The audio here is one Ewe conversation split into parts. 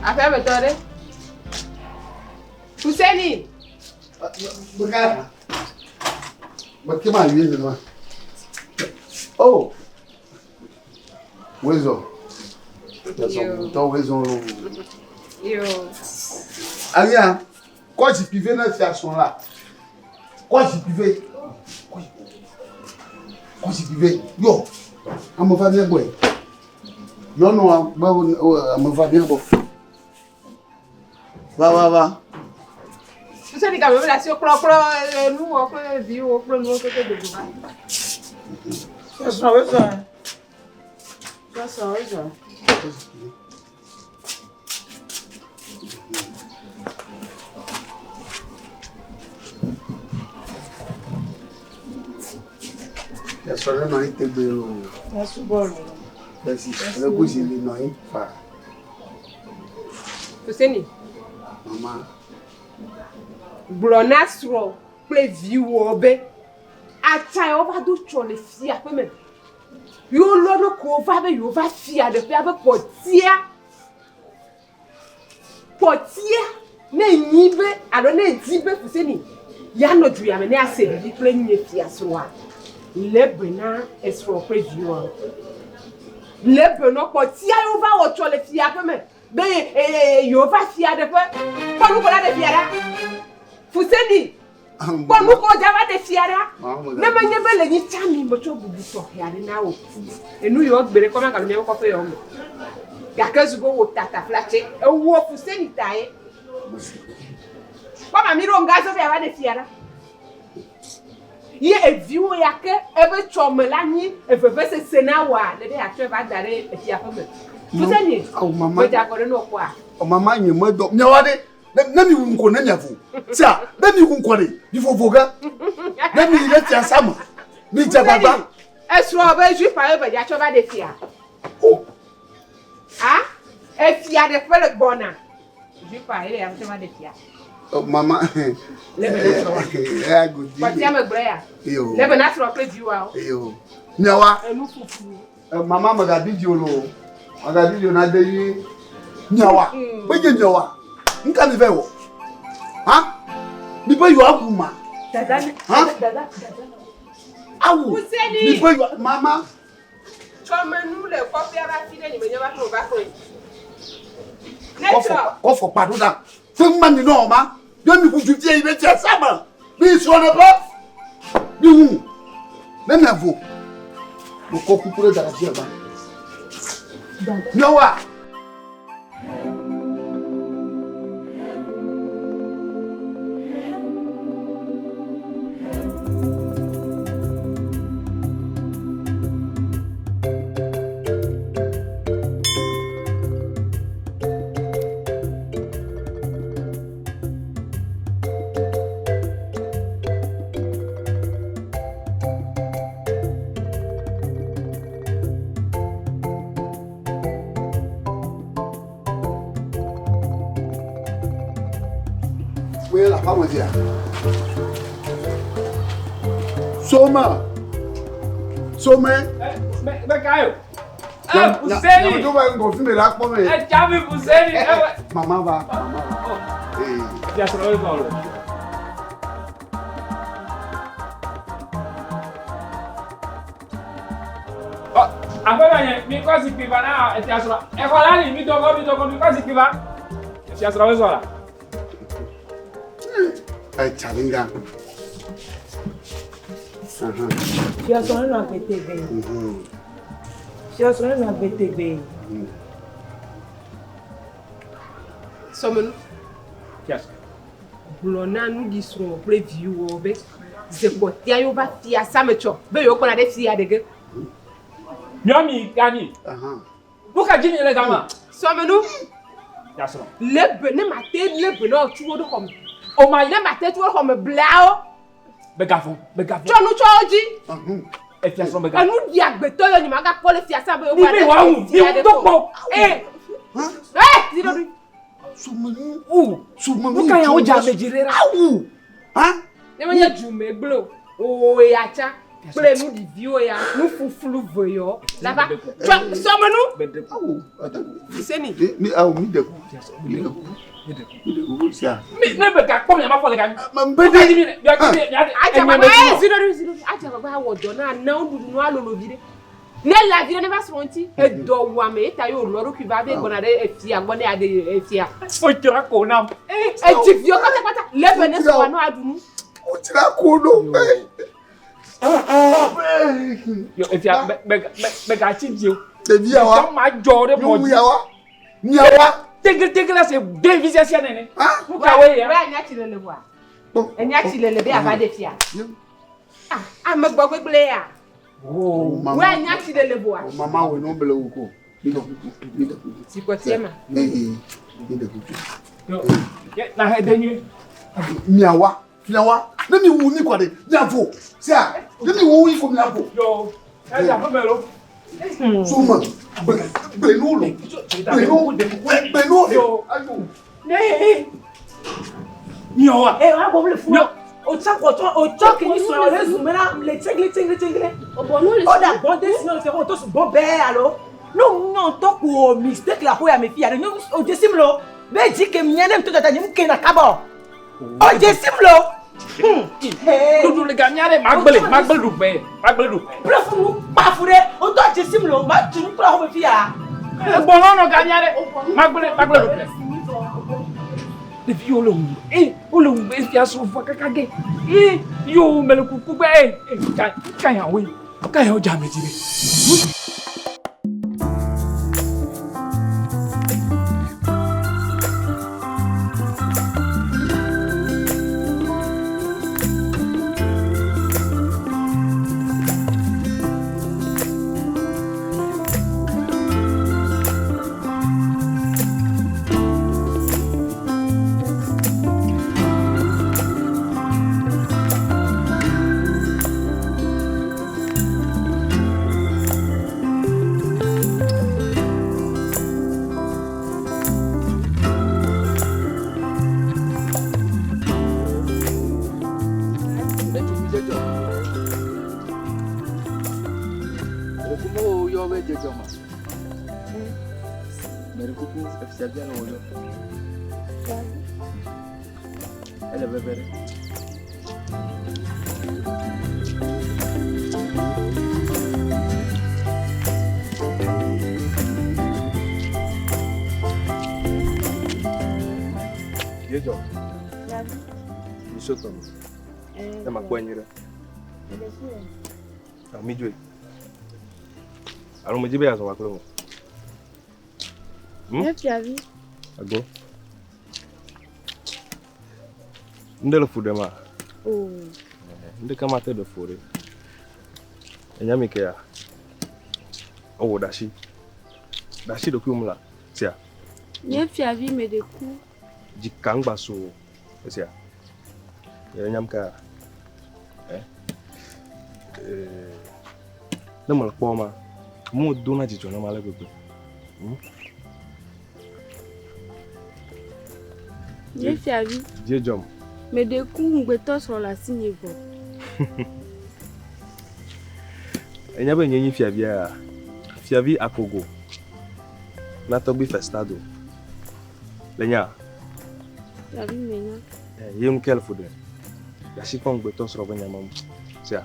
Aƒea me tɔ ɖe. Fuseni. Beka. Beke ma yue nua. Oh. Wezɔ. Wezɔ tɔ wezɔ lo. Yo. Aya. Kɔ zikpui vɛ na fia srɔ̃ la. Kɔ zikpui vɛ. Kɔ zikpui vɛ. Yɔ. Ame va mía gbɔe. Nyɔnua be ame va mía gbɔ. Va va va. Suse ɖika me le asi kplɔ kplɔ nuwɔ kple viwo kple nuwo keke dogo va. Sɔsɔ wozɔ. Sɔsɔ wozɔ. Esɔ ɖe nɔ anyi tegbee loo. Esubɔ loo. Esi ele ku zi li nɔ anyi fa. Fuseni. Mama. Gblɔ na srɔ̃ kple viwò be atsa ya wova do tsɔ le fia ƒe me. Yewo lɔ ɖokuiwo va be yewo va fia ɖeƒea be kpɔtia. Kpɔtia ne enyi be alo ne edi be Fuseni yeanɔ du ya me ne yease vivi kple nye fia srɔ̃a, lé be na esrɔ̃ kple viwòa. Lé be nɔ kpɔtia yewo va wɔ tsɔ le fia ƒe me be yewo va fia ɖeƒe. Kpɔ nu ko la ɖe fia ɖa. Fuseni Kpɔ nu ko dza va ɖe fia ɖa. Ne menye be le nyi tsa mi metsɔ bubu tɔxɛ aɖe na wò. Enu yewo gbe ɖe kɔ magalo miaƒe kɔƒe yewo me. Gake zu be wò tataflatse ewɔ Fuseni ta ye. Kpɔ mami ɖo ŋgazɔ be yeava ɖe fia ɖa. Ye eviwo ya ke ebe tsɔ me la nyi evevesese na wòa ne be yeatsɔe va da ɖe efia ƒe me. Fuseni, medze agɔ ɖe ne wò kpɔa? Mama nye medɔ miawo aɖe Ne ne mi wu ŋkɔ ne mia vo. Tia, ne mi wu ŋkɔ ɖe, mi vovo ge. Ne mi yi ɖe fiasa me, mi dze agbagba. Esrɔ̃ be juif ayo be dza tsɔ va ɖe fia. O. A, efia ɖe ƒe le gbɔna. Juif ayo ya tsɔ va ɖe fia. Oh, mama. Le be na srɔ̃. Ya godi. Kpɔtia me gblɔ ya. Yo. Le be na srɔ̃ kple viwoawo. Yo. Miawa. Enu fufu. Mama megabi dzi o loo. Megabi dzi o na de yi. Miawa. Be nye miawa. Nka mi vɛ wɔ. Ha? Mi be yewoa wu ma. Dada. Ha? Dada. Awu. Mi be yewoa mama. Tsɔmenu le kɔƒea va fi ɖe nye menye va ƒo va ƒo. Kɔfɔ kɔfɔ kpa ɖo ɖa. Fe ŋma mi nɔ ma. Ye mi kutu fie yi ɖe tsia sama. Mi srɔ̃ ɖe ƒe. Mi wu. Ne mia vo. Mekɔ kuku ɖe da ɖe afi ava. Miawoa. Wei la fa wei ya. Soma. Soma. Bɛ kayo. Fuseni. Nyame ba ŋgɔ fi mi la kpɔ me. Etsami Fuseni. Mama va. Mama va. Fia srɔ̃ wo zɔ lo. Aƒeme nye, mi kɔ zikpui va na efia srɔ̃. Exɔ la li, mi dɔgɔ, mi dɔgɔ, mi kɔ zikpui va. Efia srɔ̃ wo zɔ la. Etsalinga. Fia srɔ̃ nɔ agbe tegbee. Fia srɔ̃ nɔ agbe tegbee. Sɔmenu. Fia srɔ̃. Gblɔ na nuɖi srɔ̃ kple viwò be zekpɔtia yewo va fia same tsɔ be yewo gbɔna ɖe fia ɖe ge. Nyɔmi gani. Nu ka dzi mi le gama? Sɔmenu. Fia srɔ̃. Lé be ne mate lé be na tsu wo ɖe xɔ me. O ma ne mate tsu wo ɖe xɔ me blawo. Megavɔ̃, megavɔ̃. Tsɔ nu tsɔ wo dzi. Efia srɔ̃ megavɔ̃. Enu ɖi agbetɔ yɔ nye magakpɔ le fiasa be Mi be wòawu, mi wu do kpɔ. Ee. Ee, zi ɖoɖoe. Sumenu. Wu. Sumenu. Nu ka ya wodze ame dzi ɖe la? Awu. Ha? Ne menye dzume gblẽ o, o ya tsa. Kple nu ɖiviwo ya, nu fuflu ve yɔ. Lava tsɔ sɔmenu. Seni. Mi awo mi ɖe kuku. Mi ɖe kuku. Mi ɖe kuku sia. Mi ne be gakpɔ mi ama fɔ le gami. Mbe ɖe. Adzabagba ye zi ɖe zi ɖe. Adzabagba awɔ dɔ na na nuɖuɖu nu alolo vi ɖe. Ne la vi ɖe ne va srɔ̃ ŋuti edɔ wuame ye ta ye wòlɔ eɖokui va be gbɔna ɖe efia gbɔ ne aɖe efia. Wodzra ko nam. Edzi viwo kpatakpata le ebe ne srɔ̃a no aɖu nu. Wodzra ko ɖo. Yo efia be be be gatsi dzi o. Ɖevia wa. Ɖevia ma dzɔ ɖe mɔ dzi. Miawa. Miawa. Tegletegle se ɖevi siasia nene. Nu ka woe ya? Wɛ anya tsi lele vɔa. Enya tsi lele be ava ɖe fia. Ah, ame gbɔ gbegble ya. Wɛ anya tsi lele vɔa. Mama wò no bele wo ko. Mi ɖe kuku. Mi ɖe kuku. Sikɔtiɛ ma. Ee, mi ɖe kuku. Na he de nyui. Miawa. Miawa. Ne mi wu mi kɔ ɖe, miavo. Sia, ne mi wu mi ko miavo. Yo, eya ƒe me lo. Soma, gbe nu lo. Gbe nu, gbe nu. Yo, ayo. Ne. Miawa. Eh, wa bɔ le fún wa. O tsɔ kɔ tsɔ o tsɔ kini sɔrɔ le zùmɛ la le tsegle tsegle tsegle. O da gbɔn de sinɔ le fɛ o to su gbɔn bɛɛ alo. Ne nyɔ ŋutɔ ko mistake la ko ya me fi ya de nyɔ o desi mi lo. Be dzi ke mía ne ŋutɔ tata nye mu ke na kabɔ. O desi mi lo. Dudu le gamia ɖe magble magble ɖu ƒe magble ɖu ƒe. Ple funu kpafu ɖe o tɔ desi mi lo ma tu nu kura xɔ me fi ya. Egbɔnɔ nɔ gamia ɖe magble magble ɖu ƒe. Ɖevi yiwo le ŋu ee wole ŋu efia srɔ̃ fɔ kaka ge ee yo mele kuku gbe ee ka ka ya woe ka ya wo dze ame dzi ɖe. Dziedzɔ. Misotɔ. Ne makpɔ anyi ɖe. Mi dzoe. Alo medzi be yeazɔ kple mo. Ne fiavi. Ago. Ŋɖe le fu ɖem a? Oo. Ŋɖeke mate ɖe fu ɖe. Enya mi kea? Ewɔ ɖe asi. Ɖe asi ɖokuiwò me la, sia. Nye fiavi me ɖe ku. Dzika ŋgba so o. Esia. Ye nyam ka? Eh? Ne mele kpɔ ma, mo dona dzidzɔ na ma ale gbegbe. Nye fiavi. Dziedzɔm. Me ɖe ku ŋugbetɔ srɔ̃ le asinye vɔ. Enya be nye nyi fiavia, fiavi akogo na tɔgbi Festado. Le nya? Fiavi me nya. Ye ŋu ke le fu ɖe. Yasi kpɔ ŋugbetɔ srɔ̃ be nya ma sia.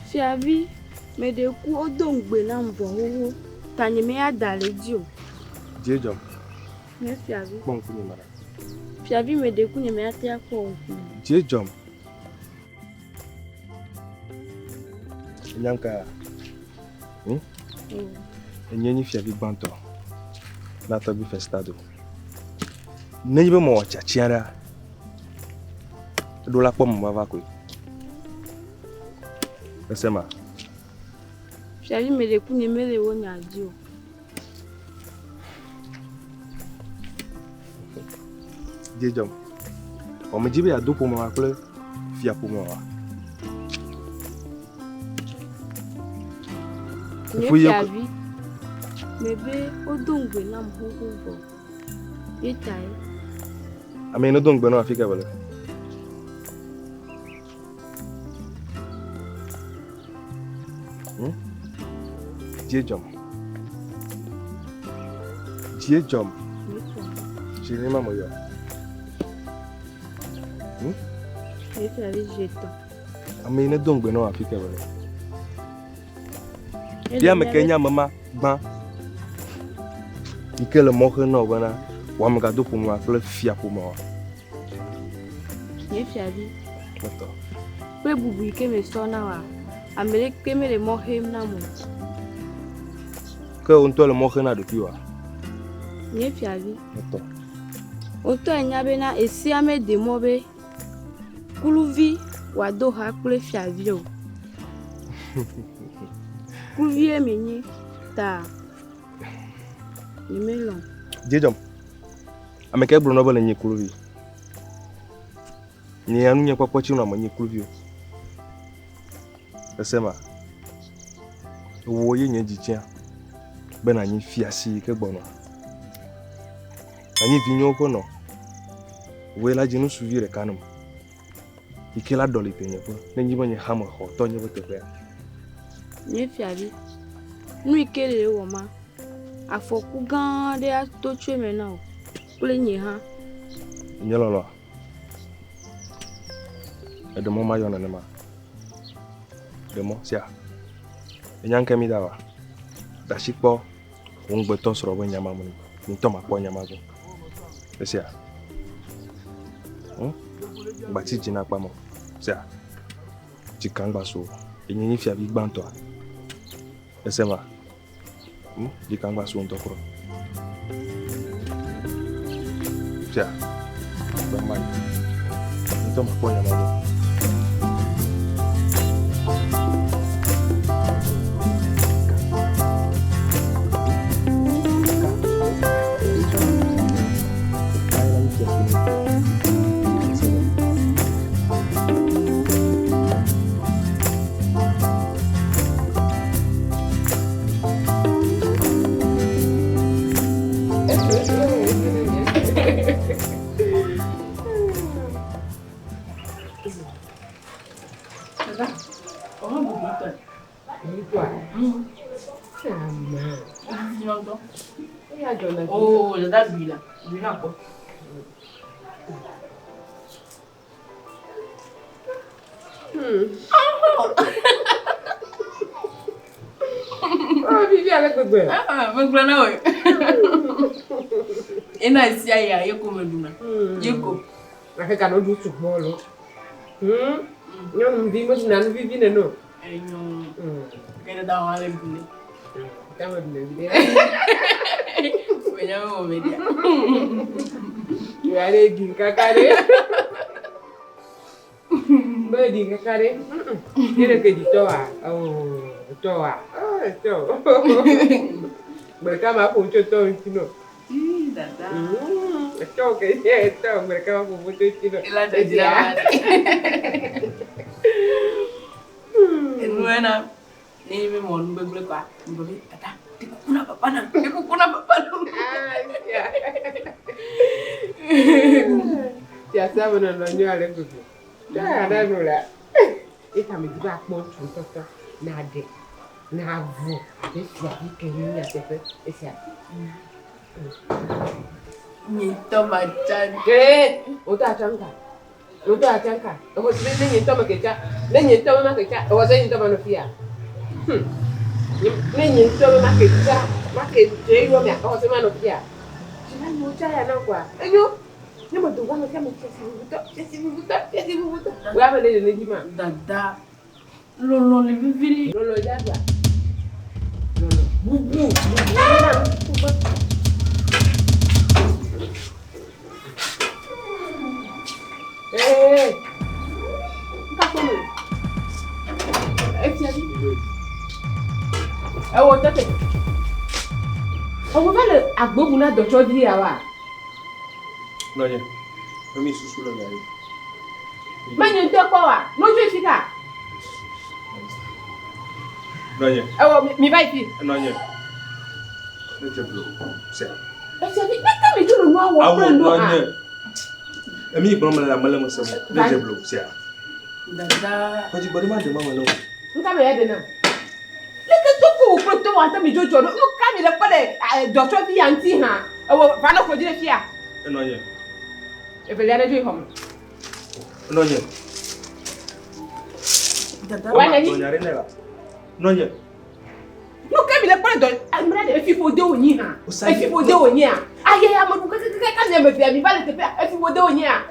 Fiavi, me ɖe ku wodo ŋugbe nam vɔ xoxo. Ta nye me ya da le dzi o. Dziedzɔm. Nye fiavi. Kpɔ ŋkunye me ɖa. Fiavi me ɖe ku nye me ya te akpɔ ŋkunye. Dziedzɔm. Enya ka? Enye nyi fiavi gbãtɔ na tɔgbi Festado. Nenye be mewɔ tiatia ɖea, eɖo la kpɔ me va koe. Ese ma? Fiavi me ɖe ku nye mele wo nya dzi o. Dziedzɔm. Vɔ medzi be yeado ƒome ma kple fia ƒome wa. Nye fiavi, mebe wodo ŋugbe nam xoxo vɔ. Ye tae. Ame yi ne do ŋugbe na wò afi ka wòle? Dzie dzɔm. Dzie dzɔm. Dzi ne ma me yɔ. Nye fiavi dzi etɔ̃. Ame yi ne do ŋugbe na wò afi ke wòle. Ɖe ame ke nye ame ma gbã yi ke le mɔ xem na wò bena wò amegado ƒomea kple fia ƒomea oa? Nye fiavi. Etɔ. Kple bubu yi ke mesɔ na wòa, ame ɖeke mele mɔ xem nam o. Ke wò ŋutɔ le mɔ xem na ɖokuiwòa? Nye fiavi. Etɔ. Wò ŋutɔ ènya bena esia mede mɔ be Kluvi wòado ha kple fiavi o. Kluvie menye ta nyemelɔ̃. Dzidzɔm. Ame kae gblɔ na wò be nènye kluvi? Nye ya nunye kpɔkpɔ tsi nɔ menye kluvi o. Ese ma? Wò ye nye dzitsia be nànyi fiasi yi ke gbɔnɔ. Nànyi vinyewo ƒe nɔ. Wòe la dzi nusuvi ɖeka nam yi ke la ɖɔli tenyeƒe ne nyi be nye hã mexɔ tɔnye ƒe teƒea. Nye fiavi, nu yi ke le ewɔ ma, afɔku gã aɖe ato tso eme na wò kple nye hã. Nye lɔlɔ̃a, eɖe mɔ mayɔ nenema. Ɖe mɔ sia. Enya ŋke mi da wa. Ɖasi kpɔ Wò ŋugbetɔ srɔ̃ be nya ma me. Ŋutɔ makpɔ nya ma gbɔ. Esia. Hm? Gbatsi dzi na kpa mɔ. Sia. Dzika ŋgba so. Enye nyi fiavi gbãtɔa. Ese ma. Hm? Dzika ŋgba so ŋutɔ kura. Sia. Gba ma yi. Ŋutɔ makpɔ nya ma gbɔ. Oh, dada ɖui la, ɖui na kpɔ. Oh, vivi ale gbegbe. Ah, megblɔ na wò. Ena esia ya ye ko meɖuna. Ye ko. Gake ganɔ ɖu sugbɔ lo. Nyɔnuvi meɖuna nu vivi nene o. Enyo. Ke dada wɔ ale ɖu ne. Dada me ɖu ne viɖe. Menya be wɔ me ɖia. Yɔ ale ɖi kaka ɖe. Be ɖi kaka ɖe. Ye ɖe ke ɖi tɔ wa. Oh, tɔ wa. Oh, tɔ. Gbe ɖeka ma ƒo tso tɔ ŋuti nɔ. Ii, dada. Tɔ ke ye tɔ gbe ɖeka ma ƒo tso ŋuti nɔ. Ela dze dzi la. Enu ena ne nye be mɔ nu gbegblẽ kɔa, ŋgɔ be dada, ɖe kuku na papa nam, ɖe kuku na papa nam. Fiasã me nɔnɔ nyo ale gbegbe. Tɔ ya ɖe nu la. Efa me di be akpɔ ŋutsu ŋutɔtɔ naɖe navo abe fiavi ke nye nyateƒe esia. Nye ŋutɔ matsa. Ee, wò tɔ atsa ŋka. Wò tɔ atsa ŋka. Exɔ si be ne nye ŋutɔ me ke tsa, ne nye ŋutɔ me ma ke tsa, exɔ se nye ŋutɔ ma nɔ fia. Ne nye ŋutɔ me ma ke tsa, ma ke dze yɔ mea, exɔ se ma nɔ fia. Dzila nyewo tsa ya na kɔa, enyo. Ne me do va me fia me fiasi vuvutɔ, fiasi vuvutɔ, fiasi vuvutɔ. Wò ya me ne le dzi ma. Dada, lɔlɔ le vivi ɖe. Lɔlɔ ya gba. Lɔlɔ. Bubu, bubu na nu. Ee. Nka kpɔ me. Efia bi. Ewɔ tete. Ewɔ va le agbobu na dɔtsɔvi ya wa. Nɔnye, emi susu le nya yi. Menye ŋutɔ kpɔ wa. Notso fi ka. Nɔnye. Ewɔ mi va yi fi. Nɔnye. Ne dze blo. Se. Efia bi kpekpe mi dzo le nua wɔ kple Awo nua. nɔnye. Emi gblɔ me le ame le me se mo. Ne dze blo sea. Dada. Kɔdzi gbɔɖi ma ɖe ma me ne o. Nka me ya ɖe na. wò kple tɔwò ŋutɔ mi dzodzɔ ɖo? Nu ka mi le kpɔ le dɔtsɔvi ya ŋuti hã? Ewɔ va nɔ klo dzi ɖe fia. Enɔnye. Evelia ɖe dzo yi xɔ me. Nɔnye. Wa nani. Nɔnye. Nu ke mi le kpɔ le dɔ amea ɖe efi ƒo de wònyi hã. Efi ƒo de wònyi hã. Aye ame ɖu kekekeke ka mi ame evea mi va le teƒea efi ƒo de wònyi hã.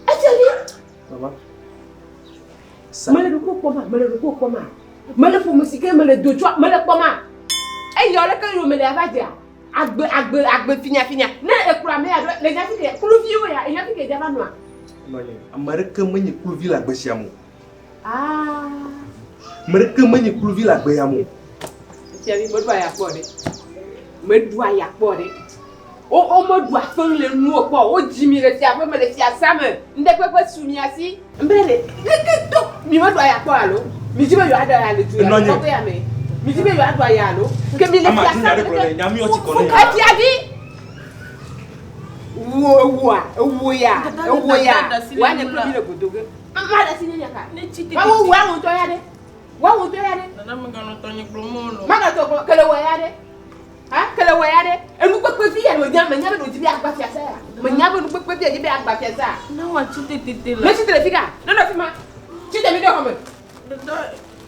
Efia mi. Mama. Mele ɖokuiwò kpɔm a? Mele ɖokuiwò kpɔm a? Mele ƒome si ke mele do tsoa mele kpɔm a? Eya leke yome le ava dzea? Agbe agbe agbe finyafinya. Ne ekplɔ ame ya ɖo le nya fi ke kluviwo ya enya fi ke dza va nɔa? Nɔnye, ame aɖeke menye kluvi le agbe sia me o. Ah. Ame aɖeke menye kluvi le agbe ya me o. Fiavi meɖu aya kpɔ ɖe. Meɖu aya kpɔ ɖe. Wo womeɖu afeŋ le nuwo kpɔ o. Wodzi mi le fiaƒe me le fiasa me. Ŋɖekpekpe su mia si. Mbe ɖe leke to mi meɖu aya kpɔ alo? Mi dzi be yewoaɖu aya le du ya me kɔkɔe ya me. Mi dzi be yewoaɖu aya alo? Ke mi le fiasa me leke. Efiavi. Wo ewoa ewo ya ewo ya woanye kple mi le godo ge. Mama ɖe asi nye nya ka? Woawo woawo ŋutɔ ya ɖe. Woawo ŋutɔ ya ɖe. Magatɔ gblɔ kele wɔ ya ɖe. Ha kele wɔ ya ɖe. Enu kpekpe vi ya menya menya be ɖo dzi be agba fiasa ya. Menya be nu kpekpe vi ya dzi be agba fiasa. Ne wa tsi tete la. Ne tsi tete fika. Ne nɔ fi ma. Tsi te mi ɖe xɔme.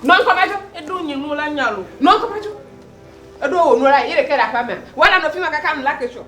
Nɔ ŋkɔ ma dzo. Eɖo nye nu la nya lo. Nɔ ŋkɔ ma dzo. Eɖo wò nu la ye ɖeke le aƒea mea. Wala nɔ fi ma kaka nu la ke sɔ.